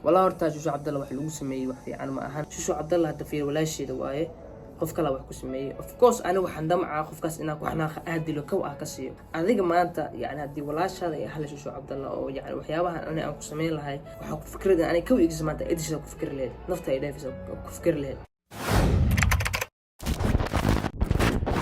Walaa horta Shushu Cabdalla wax lagu sameeyey wax fiican ma ahan. Shushu Cabdalla hadda fiir, walaasheeda waaye, qof kala wax ku sameeyey. Of course aniga waxaan damcaa qofkaas inaan ku xanaaqa, aadilo, kow ah ka siiyo. Adiga maanta yani haddii walaashaada ay ahla Shushu Cabdalla oo yani waxyaabahan ani aan ku sameyn lahay, waxaa ku fikrada ani kow igisa maanta edishada ku fikri lahayd, nafta ay dhaafaysa ku fikri lahayd.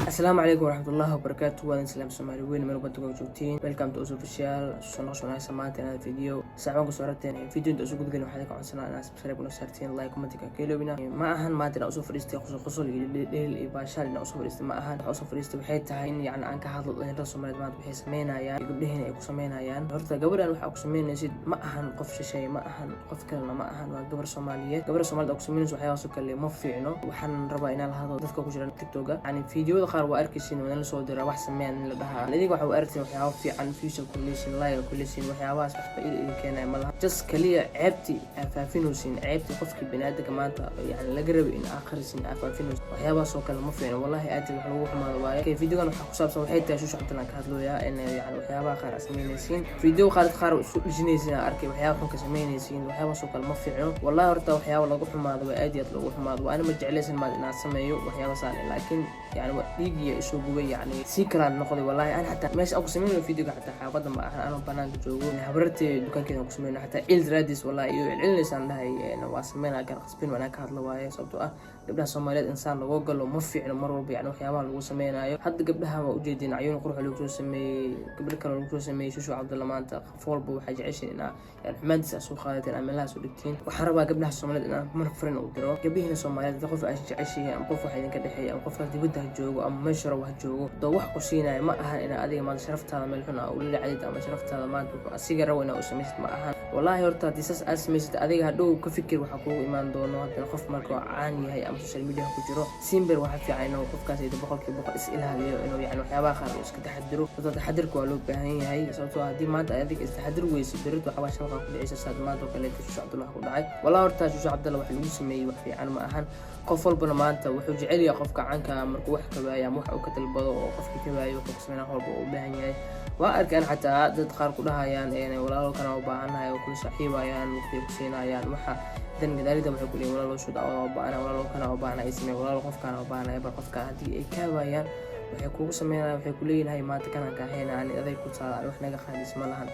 Asalaamu calaykum waraxmatullaahi wabarakaatu. Waan islaam Soomaali weyn meel walba dugan joogtiin. Welcome to Official. Soo noqosho maanta inaad video saaxiibaan kusoo aragteen. Video inta usoo gudgelin, waxaan ka codsanaa inaad subscribe una saartiin, like, commentka ka iloobina. Ma ahan maanta inaan usoo fadhiistay qosol qosol iyo dheel iyo baashaal inaan usoo fadhiistay ma ahan. Waxaan usoo fadhiistay waxay tahay in yani aan ka hadlo dhalinyarada Soomaaliyeed maanta waxay sameynayaan, gabdhaheena ay ku sameynayaan. Horta gabadhan waxaa ku sameynaysid ma ahan qof shisheeye, ma ahan qof kalena, ma ahan, waa gabar Soomaaliyeed. Gabar Soomaaliyeed oo ku sameynayso waxyaabahaas oo kale ma fiicno. Waxaan rabaa inaan la hadlo dadka ku jira TikToka. Yani videoda qaar waa arkaysin, waa la soo dira, wax sameeyaan in la dhahaa. Idinka waxa u aragtiin waxyaabo fiican, future kuleysin, like kuleysin, waxyaabahaas wax faa'iido idin keenaya ma laha. Just kaliya ceebti aa faafinaysin, ceebti qofkii biniaadamka maanta yani laga rabay in akhrisin aa faafinaysin, waxyaabahaas oo kale ma fiicno. Wallahi aad wax lagu xumaado waaye. Okay, videogan waxaa ku saabsan waxay tahay Shushu Cabdallaan ka hadlooyaa in yani waxyaabaha qaar aa sameynaysiin, video qaar isku dhishinaysiin aa arkay, waxyaaba xun ka sameynaysiin. Waxyaabahaas oo kale ma fiicno. Wallahi horta waxyaaba lagu xumaado waa, aad iyo aad lagu xumaado waa. Ani ma jeclaysan maad inaan sameeyo waxyaaba saan, laakiin yani waa dhiigiya isoo gubay, yani sii kalaan noqday. Wallahi ani xataa meesha aan ku sameynayo videoga xataa xaafadda ma ahan, anoo banaanka joogo, habarartee dukaankeeda aan ku sameynayo. Xataa ciil raadis wallahi iyo celcelinaysaan dhahay waa sameynaa gar qasbin waa inaan ka hadlo waaye, sababtoo ah gabdhaha Soomaaliyeed insaan looga galo ma fiicno mar walba. Yani waxyaabaha lagu sameynayo hadda gabdhaha waa ujeedin, cayuun qurux lagu soo sameeyey, gabdho kale lagu soo sameeyey Shushu Cabdulla. Maanta qof walba waxaa jeceshin inaa yani xumaantiisa aad soo qaadateen ama meelaha soo dhigtiin. Waxaan rabaa gabdhaha Soomaaliyeed inaan mar farin u diro. Gabdhihiina Soomaaliyeed, qof aad jeceshihiin ama qof waxa idinka dhexeeya ama qofkaas dibadda ha joogo ama meesha rabo ha joogo, doo wax ku siinaya ma ahan inaa adiga maanta sharaftaada meel xun aa ula dhacdid ama sharaftaada maanta wuxuu asiga rabo inaa u samaysid ma ahan. Wallaahi horta haddii saas aad samaysid, adiga hadhow ka fikir waxaa kugu imaan doono. Haddana qof marka oo caan yahay ama social media ku jiro simber, waxaa fiican inuu qofkaas 100% is ilaaliyo, inuu yani waxyaabaha qaar uu iska taxadiro. Horta taxadirka waa loo baahan yahay, sababtoo ah haddii maanta adiga istaxadir weysid, berito waxbaa shabaqa ku dhicisa, saad maanta oo kaleeto Shushu Cabdalla wax ku dhacay. Wallahi horta Shushu Cabdalla wax lagu sameeyey wax fiican ma ahan. Qof walbana maanta wuxuu jecel yahay qofka caanka markuu wax ka waayo ama wax uu ka dalbado oo qofkii ka waayo, wuxuu ku sameynaa walba uu u baahan yahay. Waa arkaan xataa dad qaar ku dhahayaan walaalo kana u baahannahay oo kula saaxiibayaan, waqtiga ku siinayaan, waxa dan gadaalida waxay ku leeyihin walaalo shuda oo baahana, walaalo kana u baahana ay sameey, walaalo qofkaan u baahanay. Bar qofka haddii ay kaa waayaan, waxay kugu sameynayaan, waxay ku leeyihin maanta kanaan ka hayna ani aday ku taala, wax naga qaadis ma lahan.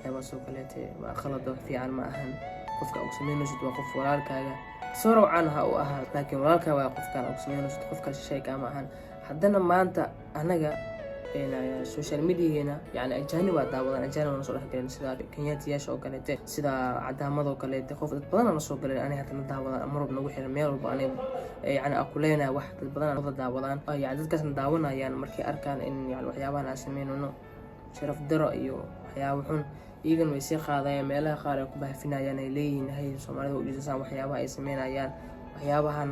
Waxyaabahaas oo kaleete waa qalad, wax fiican ma ahan. Qofka ugu sameynaysid waa qof walaalkaaga soo rawcaan ha u ahaa, laakiin walaalkaa waa qofkaan ugu sameynaysid, qofkaas shay kaama ahan. Haddana maanta anaga social mediaheena yani ajaanib waa daawadaan, ajaanib na soo dhexgaleen, sida Kenyaatiyaasha oo kaleete, sida cadaamada oo kaleete, qof dad badan na soo galeen. Aniga hadda na daawadaan mar walba nagu xiran meel walba aniga yani aan ku leenahay wax dad badan wada daawadaan. Yani dadkaasna daawanayaan markay arkaan in yani waxyaabahan aan sameynayno sharaf daro iyo waxyaabo xun, iyagana way sii qaadayaan, meelaha qaar ay ku baafinayaan, ay leeyihiin hay Soomaalida ujeedasaan waxyaabaha ay sameynayaan, waxyaabahan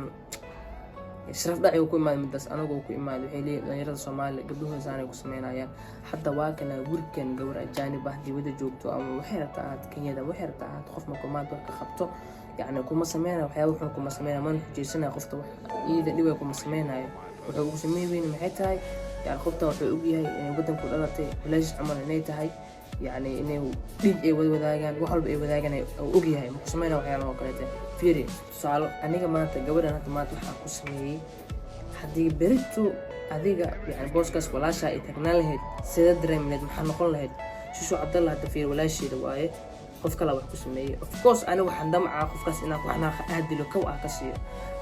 sharaf dhaci ku imaada midaas anagoo ku imaada. Waxay leeyihin dhalinyarada Soomaaliya gabdhahooda saanay ku sameynayaan. Hadda waa kana wirkan gabar ajaanib ah dibadda joogto ama waxay rabtaa ahaad Kenyada, waxay rabtaa ahaad, qof markuu maanta wax ka qabto yacni kuma sameynayo waxyaaba xun, kuma sameynayo, mana xujeysanayo qofta, wax iyada dhibay kuma sameynayo. Wuxuu ugu sameyn weyne maxay tahay? Yani qoftan wuxuu ogyahay inay wadanku dhalatay, walaashis camal inay tahay, yani inay dhiig ay wada wadaagaan, wax walba ay wadaagaan uu ogyahay, maku sameynaya waxyaalaha oo kaleete. Fiiri tusaalo, aniga maanta gabadhan hadda maanta waxaa ku sameeyey, haddii berito adiga yani booskaas walaashaa ay taagnaan lahayd, sida dareemi lahayd? Maxaa noqon lahayd? Shushu Cabdalla hadda fiir, walaasheeda waaye, qof kala wax ku sameeyey. Of course aniga waxaan damcaa qofkaas inaan ku xanaaqa, aadilo, kow ah ka siiyo.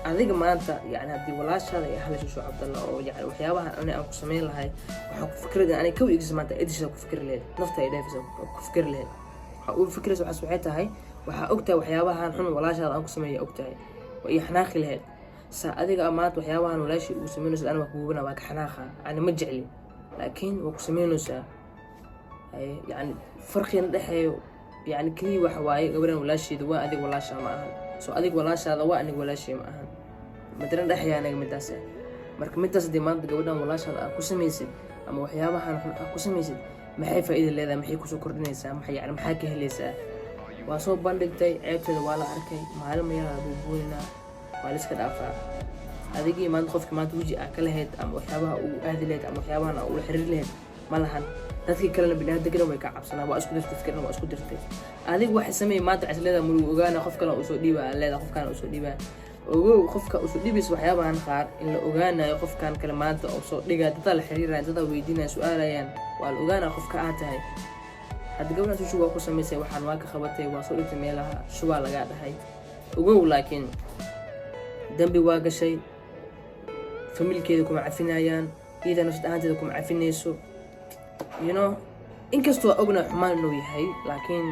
Adiga maanta yani haddii walaashaada ay ahla Shushu Cabdalla oo yani waxyaabahan ani aan ku sameyn lahay, waxaa ku fikrada ani kow igisa maanta edishada ku fikri lahayd, nafta ay dhaafaysa ku fikri lahayd. Waxaa u fikraysa waxaas waxay tahay, waxaa ogtahay waxyaabahan xun walaashaada aan ku sameeya, ogtahay waa iyo xanaaqi lahayd. Saa adiga maanta waxyaabahan walaashii ugu sameynaysa, aniga waa kugubana, waa ka xanaaqa, ani ma jecli, laakiin waa ku sameynaysaa. Yani farqina dhexeeyo yani keliya waxa waaye gabadhan walaasheeda waa, adiga walaashaa ma ahan. So adiga walaashaada waa, aniga walaashey ma ahan, madana dhexeeya anaga midaas ah. Marka midaas haddii maanta gabadhan walaashaada aad ku samaysid ama waxyaabahan xun aad ku samaysid, maxay faa'iida leedahay? Maxay kusoo kordhinaysaa? Maxay yani maxaa ka helaysaa? Waa soo bandhigtay ceebteeda, waa la arkay, maalin mayaha buubuuninaa, waa la iska dhaafaa. Adigii maanta qofki maanta weji aa ka lahayd ama waxyaabaha uu aadi lahayd ama waxyaabahan aa ula xiriiri lahayd ma lahan. Dadkii kalena biniaadamkana way ka cabsanaa. Waa isku dirtay, dadka dhan waa isku dirtay. Adiga waxa sameeyay maanta waxay leedahay mulugu ogaana, qof kale usoo dhiiba aa leedahay, qofkaan usoo dhiibaa. Ogow, qofka usoo dhiibaysa waxyaabahan qaar in la ogaanayo. Qofkan kale maanta oo soo dhigaya, dadaa la xiriiraya, dadaa weydiinaya, su-aalayaan, waa la ogaanaya qofka aad tahay. Hadda gabadhan Shushu waa ku samaysay, waxaan waa ka qabatay, waa soo dhigtay meelaha, shubaa lagaa dhahay. Ogow, laakiin dambi waa gashay. Familkeeda kuma cafinayaan, iyada nafsad ahaanteeda kuma cafinayso. Inkastoo ogna xumaan inuu yahay, laakiin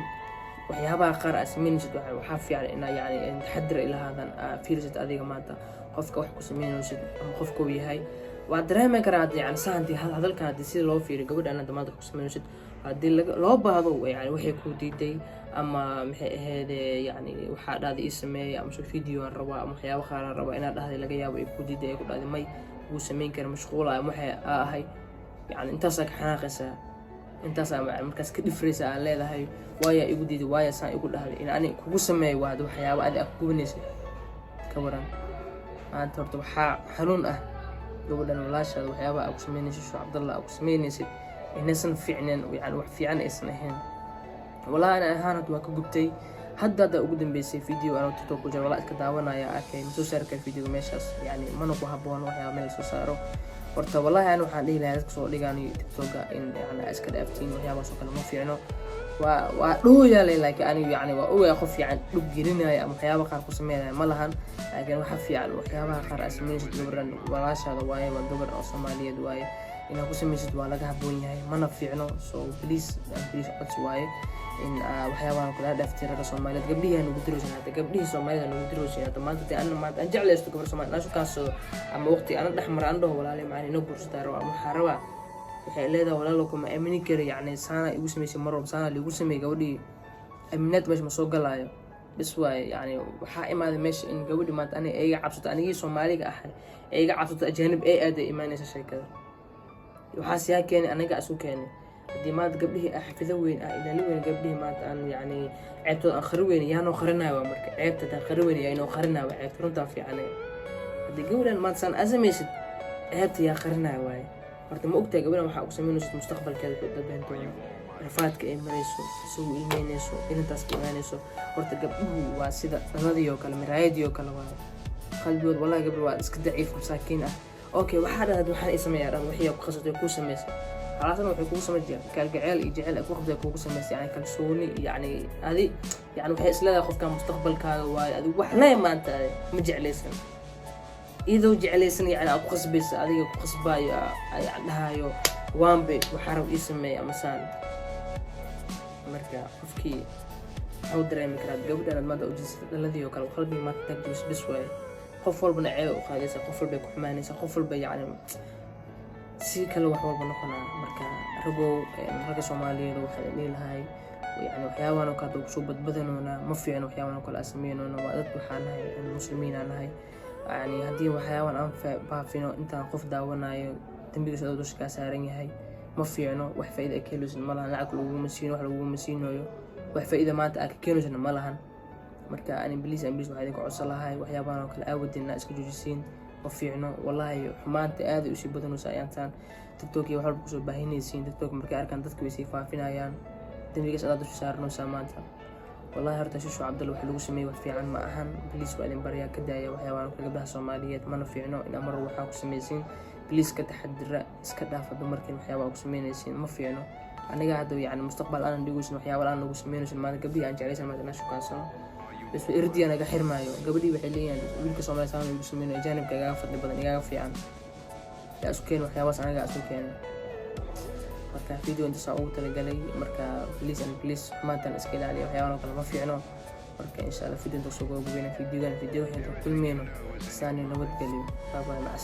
waxyaabaha qaar aad samaynaysid waxaa fiican inaa yani taxadir ay lahaadan, aa fiirisid adiga maanta qofka wax ku samaynaysid ama qofka uu yahay. Waa dareemi karaa hadda yani sahantii hadalkan haddii sida loo fiiriyo, gabadha hadda maanta wax ku samaynaysid, haddii loo baahdo, yani waxay ku diiday ama maxay ahayd, yani waxaa dhahday ii sameeyay ama so video aan rabaa ama waxyaabo qaar aan rabaa inaad dhahday, laga yaabo ay ku diiday, ay ku dhahday may wuu samayn kara, mashquula ama waxay aa ahay. Yani intaasaa ka xanaaqaysaa, intaasaa markaas ka dhifraysa, aan leedahay waayaa igu diiday, waaya saan igu dhahday, in ani kugu sameeyo. Waa waxyaabo adi aa ku gubanaysa. Ka waran maanta? Horta waxaa xanuun ah gabadhan walaashaada waxyaabaha aa ku samaynaysid, Shushu Cabdallah aa ku samaynaysid, inaysan fiicneen, yani wax fiican aysan ahayn. Wallahi ana ahaan hadda waa ka gubtay. Hadda ugu dambeysay video anoo TikTok ku jira, walaa iska daawanaya, arkay. Ma soo saari kara videoga meeshaas, yani mana ku haboono waxyaaba meel soo saaro. Horta wallahi ana waxaan dhihi lahaa dadka soo dhigaan TikToka in yani aa iska dhaaftiin waxyaabahaas oo kale, ma fiicno. Waa dhooyaalay, laakiin anigu yani waa ogaa qof fiican dhug gelinaya ama waxyaaba qaar ku sameynaya ma lahan. Laakiin waxa fiican waxyaabaha qaar aad sameynaysid, gabadhan walaashaada waaye, waa gabar oo Soomaaliyeed waaye, inaad ku samaysid waa laga haboon yahay, mana fiicno. So please, please, codsi waaye in waxyaabahan kula dhaaftay ragga Soomaaliyeed. Gabdhihii aan ugu diraysan, hadda gabdhihii Soomaalida aan ugu diraysan. Hadda maanta dee ana maanta aan jeclaysto gabar Soomaali aan shukaansado ama waqti ana dhex mara, aan dhaho walaali macani ina guursataa raba ama waxaa rabaa, waxay leedahay walaalo kuma aamini kara, yacni saana igu samaysay, mar walba saana liigu sameeyey. Gabadhii aaminaad meesha ma soo galaayo, bis waaye. Yani waxaa imaaday meesha in gabadhi maanta aniga iga cabsato, anigii Soomaaliga ahay ay iga cabsato, ajaanib ay aaday imaanaysa sheekada. Waxaas yaa keenay? Aniga isu keenay. Haddii maanta gabdhihii ah xafido weyn ah, ilaali weyn, gabdhihii maanta aan yacni ceebtooda aan qari weyn, yaa noo qarinayo? Waa marka ceebta haddaan qari weyn, yaa inoo qarinayo? Waa ceebta, runtaa fiicane. Haddii gabadhan maanta saan aa samaysid, ceebta yaa qarinayo waaye? Horta ma ogtahay gabadhan waxaa ugu samaynaysid mustaqbalkeeda wuxuu dambeyn doono, rafaadka ay marayso, isagu ilmeynayso, irintaas ka imaanayso? Horta gabdhuhu waa sida dhaladii oo kale, miraayadii oo kale waaye qalbigood. Wallahi gabdho waa iska daciif, masaakiin ah. Okay, waxaa dhahad waxaan i sameeyaa, dhahad wixii ku khasatay kuu samaysay, halaasna waxay kugu samaysay kalgaceel iyo jecel ay ku qabtay, kugu samaysay yani kalsooni, yani adi yani waxay isleedahay qofkan mustaqbalkaaga waaye. Adi wax lee maanta adi ma jeclaysan, iyadoo jeclaysan yani aa ku khasbaysa, adiga ku khasbaayo, yani dhahayo waanbe waxaa rab ii sameeya ama saan. Marka qofkii waxuu dareemi karaa gabadhan aad maanta ujeesata dhaladii oo kale, qalbiga maanta taagtibis bis waaye. Qof walbana ceeb u qaadaysa, qof walbay ku xumaanaysa, qof walba yacni si kale wax walba noqonaa. Marka ragow, ragga Soomaaliyeed, waxaan dhihi lahay yani waxyaabahan oo kale hadda kusoo badbadanoonaa, ma fiicno waxyaabahan oo kale aan sameynoona. Waa dad waxaa nahay muslimiin aan nahay. Yani haddii waxyaabahan aan baafino, intaan qof daawanayo dembigiisa adoo dusha kaa saaran yahay, ma fiicno. Wax faa'iida ay ka helaysid ma lahan, lacag laguguma siino, wax laguguma siinayo, wax faa'iida maanta aad ka keenaysidna ma lahan. Marka ani please and please waxaa idinka codsan lahay waxyaabahan oo kale aawadin inaa iska joojisiin, ma fiicno. Wallahi xumaanta aaday usii badanaysa ayaantaan. TikTok iyo wax walba kusoo baahinaysiin, TikTok markay arkaan dadka way sii faafinayaan, dembigaas adaa dusha saaranaysaa maanta. Wallahi horta Shushu Cabdalla waxa lagu sameeyey wax fiican ma ahan. Please, waa idin baryaa, ka daaya waxyaabahan kale gabdhaha Soomaaliyeed, mana fiicno in mar waxaa ku samaysiin. Please, ka taxadira, iska dhaafa dumarkiin waxyaabaha ku sameynaysiin, ma fiicno. Aniga hadda yani mustaqbal aanan dhigaysin, waxyaaba aan nagu sameynaysin maanta gabdhihii aan jeclaysan maanta inaan shukaansano, bas irdiya naga xirmaayo. Gabadhii waxay leeyihiin wiilka Soomaaliya saan igu sameynayo, ajaanibka igaaga fadli badan, igaaga fiican. Yaa isku keen waxyaabahaas? Aniga isku keenay. Marka video intaasaan ugu talagalay. Marka please and please, xumaantan iska ilaaliya, waxyaabahan oo kale ma fiicno. Marka insha Allah video inta soo gabagabeyna videogan, video waxay inta kulmeyno saani, nabadgelyo, bye bye, maca.